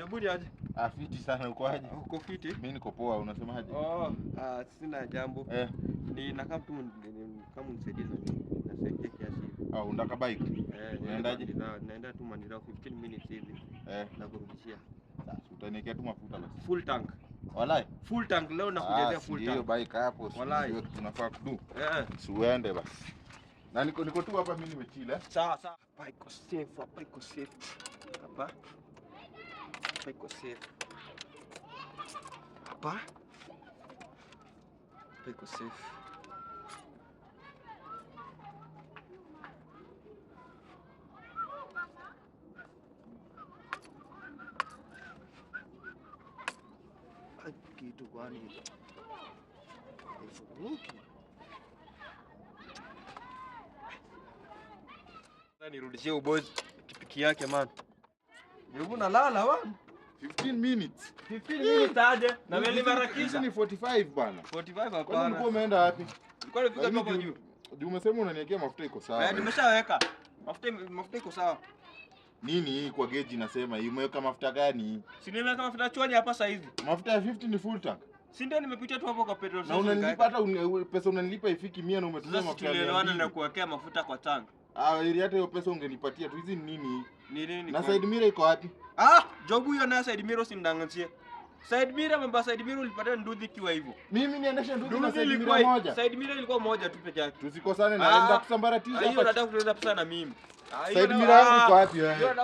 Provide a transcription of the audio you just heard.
Jaburi aje? Ah, fiti sana, uko aje? Uko fiti? Mimi niko poa, unasemaje? Oh, sina jambo. Eh. Ni nakaa tu kama unisaidie na nasaidia kiasi hivi. Ah, unataka bike? Eh, unaendaje? Naenda tu Mandira 15 minutes hivi. Eh. Na kurudishia. Sasa utaniwekea tu mafuta basi. Full tank. Walai. Full tank leo nakujazia full tank. Hiyo bike hapo. Walai. Sio tunafaa kudu. Eh. Si uende basi. Na niko tu hapa mimi nimechill eh. Sawa sawa. Hapa iko safe, hapa iko safe. Hapa. Hapa iko safe. Hapa. Hapa iko safe. Kitu kwani haifunguki. Nirudishie ubozi pikipiki yake man. Hebu nalala man. 15 minutes. 15 minutes aje? Na mimi nimeharakisha. Ni 45 bana. 45 hapana. Kwani ulikuwa umeenda wapi? Nilikuwa nimefika hapo juu. Juu umesema unaniwekea mafuta iko sawa. Eh, nimeshaweka. Mafuta iko sawa. Nini hii kwa gauge inasema hii umeweka mafuta gani? Si nimeweka mafuta chwani hapa sasa hivi. Mafuta ya 50 ni full tank. Si ndio nimepitia tu hapo kwa petrol station. Na unanilipa hata pesa unanilipa ifiki 100 na umetumia mafuta. Sasa tulielewana na kuwekea mafuta kwa tank. Ah, ili hata hiyo pesa ungenipatia tu. Hizi ni nini? Ni nini? Na side mirror iko wapi? Ah, jobu hiyo na side mirror simdanganzie. Side mirror mambo side mirror ulipata nduthi ikiwa hivyo. Mimi niendeshe nduthi na side mirror moja. Side mirror ilikuwa moja tu peke yake. Tusikosane na enda kusambaratisha hapa. Hiyo nataka kueleza pesa na mimi. Side mirror yangu iko wapi wewe?